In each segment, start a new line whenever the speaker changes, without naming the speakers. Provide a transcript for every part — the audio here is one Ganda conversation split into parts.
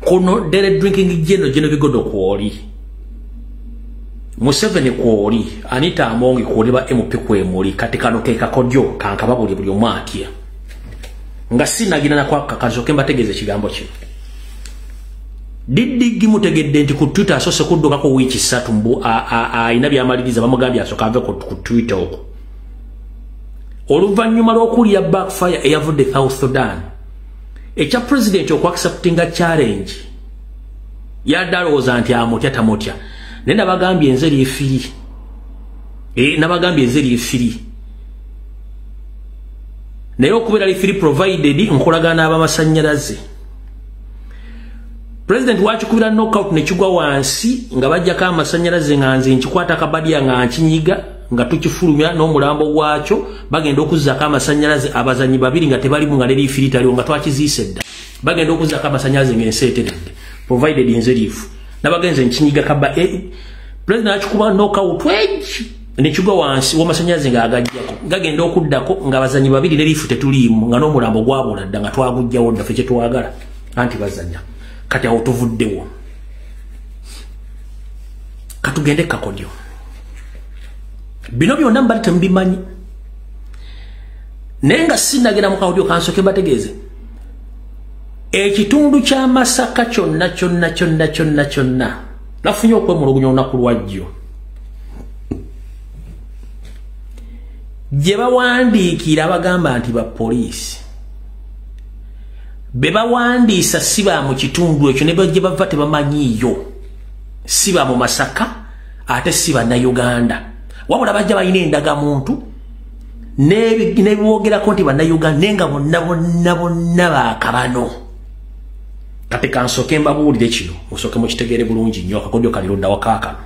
Kono dere drinking jeno jeno bigodo kwoli. Museveni kwoli, Anita Amongi kwoli ba MP kwemuli katika no keka kodyo kanka babuli buli omwatia. Nga sinagina na kwa kakazo kemba tegeze kigambo kino. Didigi mutegedde nti ku Twitter asose kuddukako wiiki 3 mbu ayina byamaliriza bamugambye asooka ave ku Twitter okwo. Oluvannyuma lw'okulya backfire eyavudde South Sudan. Ekya president okuacceptinga challenge yadde alowooza nti amutya tamutya. Naye nabagambye nze liifiri. Nabagambye nze liifiri. Naye okubeera liifiri provided nkolagana ab'amasannyalaze. President wakikubira knockout ne kigwa wansi nga bajjako amasannyalaze nga nze nkikwata akabadiya nga nkinyiga nga tukifulumya n'omulambo gwakyo bagenda okuzzaako amasannyalaze abazanyi babiri nga tebalimu nga ne liifiri taliwo nga twakiziise dda. Bagenda okuzzaako amasannyalaze ng'ensi eteredde provided nze liifu. Nabagenze nkinyiga kaba president akikuba knockout egi ne kigwa wansi w'amasannyalaze nga agajjako gagenda okuddako nga abazanyi babiri ne liifu tetuliimu nga n'omulambo gwabula dda nga twagujjawo dda ffe kye twagala anti bazannya. Kati awo tuvuddewo. Katugende kakodyo. Bino byonna mbadde temubimanyi. Naye nga sinnagenda mu kakodyo kansooke mbategeeze. Ekitundu kya Masaka kyonna kyonna kyonna kyonna kyonna. Nafunye okwemulugunya olunaku lwajjo. Gye bawandiikira abagamba nti ba poliisi. Be bawandiisa si ba mu kitundu ekyo ne gye bava tebamanyiiyo. Si ba mu Masaka ate si Bannayuganda. Wabula bajja balina endagamuntu n'ebyogerako nti Bannayuganda naye nga bonna bonna bonna baakabano. Kati kansooke mbabuulire kino musooke mukitegeere bulungi nnyo akakodyo kali ludda wakaakano.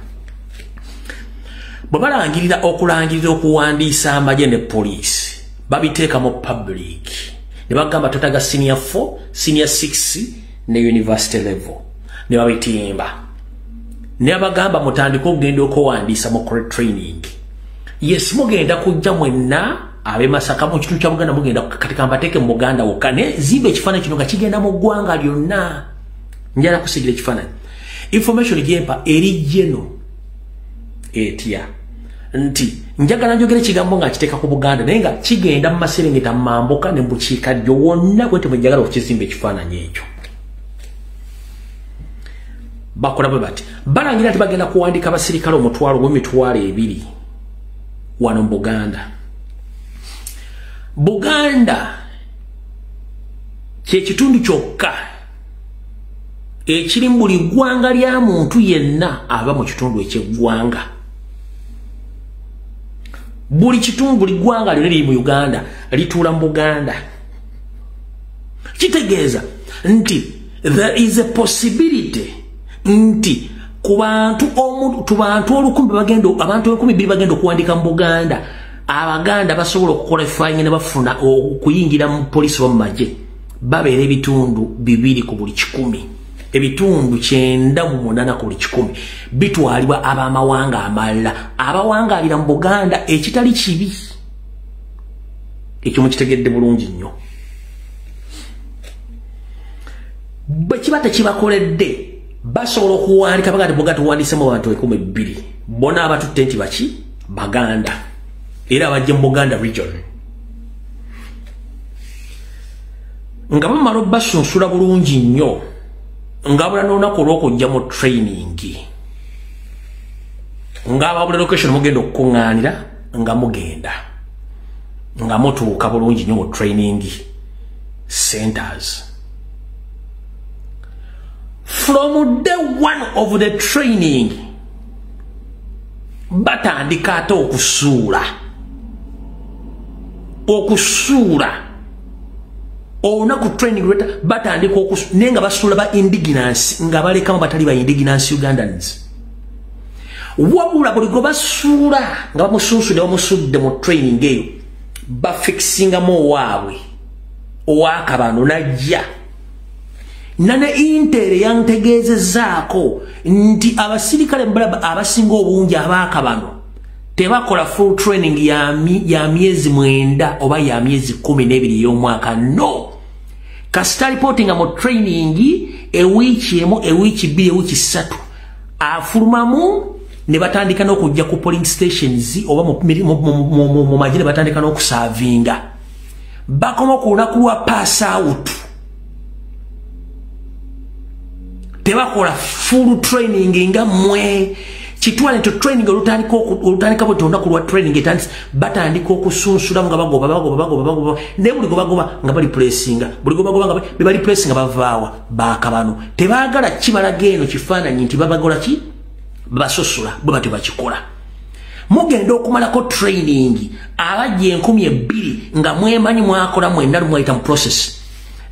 Bwe balangirira okulangirira okuwandiisa amagye ne poliisi babiteeka mu public. Ne bagamba totaga senior 4, senior 6 ne university level. Ne babitimba. Ne bagamba mutandike okugenda okuwandiisa mu training. Yes, mugenda kujja mwenna ab'e Masaka mu kitundu kya Buganda mugenda katika mbateeke mu Buganda wokka. Ne zimba ekifaananyi kino nga kigenda mu ggwanga lyonna. Njala kusigira ekifaananyi. Information gyempa eri geno etya nti njagala njogere ekigambo nga nkiteeka ku Buganda naye nga kigenda mu maserengeta mambuka ne mu bukiikaddyo wonna bwe nti bwe njagala okukizimba ekifaananyi ekyo. Bakola bwe bati balangira nti bagenda kuwandiika abasirikale 1,200,000 wano mu Buganda. Buganda kye kitundu kyokka ekiri mu buli ggwanga lya muntu yenna aba mu kitundu eky'eggwanga. Buli kitundu buli ggwanga lyonna liri mu Uganda lituula mu Buganda. Kitegeeza nti there is a possibility nti ku bantu abantu 1,200 bagenda okuwandiika mu Buganda, Abaganda basobola okuqualifying ne bafuna okuyingira mu poliisi oba mu magye babeera ebitundu 2 ku buli 100. Ebitundu 98 ku buli 100 bitwalibwa abamawanga amalala abawangaalira mu Buganda ekitali kibi. Ekyo mukitegedde bulungi nnyo. Bwe kiba tekibakoledde basobola okuwandika baganda Buganda tuwandiisemu abantu 2,000 bonna abatutte nti baki Baganda era abajja mu Buganda region. Nga bamala obasunsula bulungi nnyo nga bula n'olunaku olw'okujja mu training nga ababula location mugenda okukuŋŋaanira nga mugenda nga mutuuka bulungi nnyo mu training centers. From day one of the training batandika ate okusuula olunaku training lweta batandika okusuula naye nga basuula ba indigenous nga balekamu batali ba indigenous Ugandans. Wabula buli gwe basuula nga bamusunsudde bamusudde mu training eyo bafixingamu owaabwe owakabano najja. Nane intere yantegeezezaako nti abasirikale mbalaba abasinga obungi abaakabano tebakola full training ya myezi 9 oba ya myezi 12 y'omwaka. No, Kasita reportinga mu training ewiiki emu, ewiiki bbiri, ewiiki ssatu, afulumamu ne batandika n'okujja ku polling stations oba mu magye ne batandika n'okusaavinga. Bakoma ku lunaku lwa pass out, tebakola full training nga mmwe. Kitwale nti training olutandika bwe olunaku lwa training etandise, batandika okusunsulamu nga bagoba bagoba bagoba bagoba, naye buli gobagoba nga bali pressinga, buli gobagoba nga bali pressinga, bavaawa baakabano. Tebaagala kibalaga eno kifaananyi nti babagola ki, babasosola. Bwe batyo bakikola. Mugenda okumalako training abajja 2000 nga mwemanyi mwakola mwenna lumwayita mu process,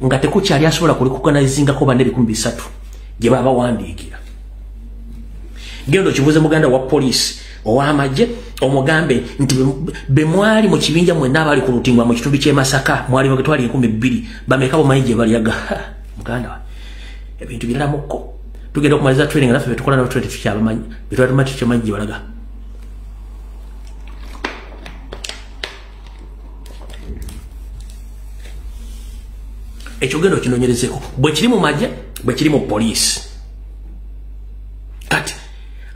nga tekukyali asobola kulirecognisingako banne 3000 gye baba bawandiikira. Genda okibuuze muganda wa poliisi ow'amagye, omugambe nti be mwali mu kibinja mwenna abaali ku lutingwa mu kitundu ky'e Masaka mwali bagetwali 2000, bameka bomanyi gye balyaga? Muganda wa ebintu biralamukko. Tugenda okumaliza training naffe betukola nabo training tukyabamanyi, betwali tumanyi tukyamanyi gye balaga. Ekyo genda okinoonyerezeko bwe kiri mu magye, bwe kiri mu poliisi. Kati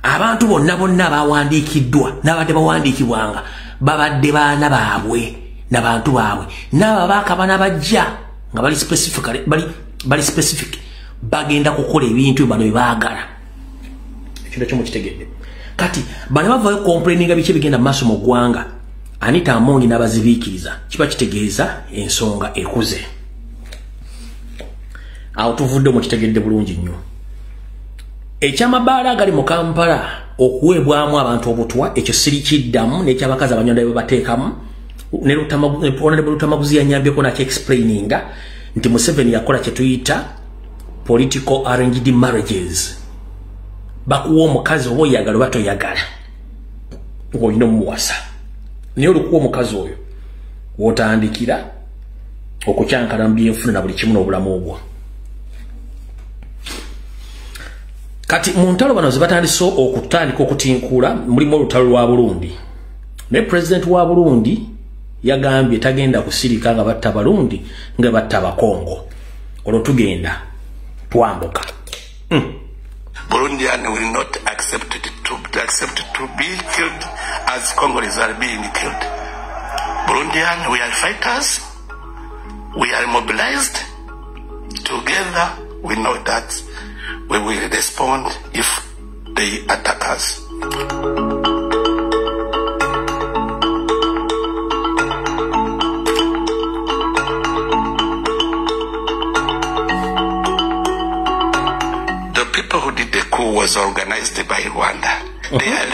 abantu bonna bonna bawandiikiddwa n'abadde bawandiikibwanga babadde baana baabwe n'abantu baabwe n'abo abaakabana bajja nga bali specific, bali specific bagenda kukola ebintu bano bye baagala. Ekintu ekyo mukitegedde. Kati bano bavaayo complaininga biki ebigenda mu maaso mu ggwanga, Anita Among n'abazibiikiriza, kiba kitegeeza ensonga ekuze. Awo tuvudde, mukitegedde bulungi nnyo. Ekyamabaala agali mu Kampala okuweebwamu abantu obutwa, ekyo sirikiddamu. N'ekyabakazi abanyonda be bateekamu, ne Honorable Lutamaguzi yanyambyeko nakyexplaininga nti Museveni yakola kye tuyita political arranged marriages. Bakuwa omukazi oba oyagala oba toyagala, ng'olina omuwasa, naye olukuwa omukazi oyo w'otandikira okukyankala mu byenfuna na buli kimu n'obulamu obwo. Kati mu ntalo bano ze batandise okutandika okutinkuula mulimu olutalo lwa Burundi. Naye pulezidenti wa Burundi yagambye tagenda kusirika nga batta Barundi nga batta Abakongo. Olwo tugenda twambuka.
Burundian will not accept to be killed as Congolese are being killed. Burundian, we are fighters, we are mobilized. Together, we know that we will respond if they attack us. The people who did the coup was organized by Rwanda. They are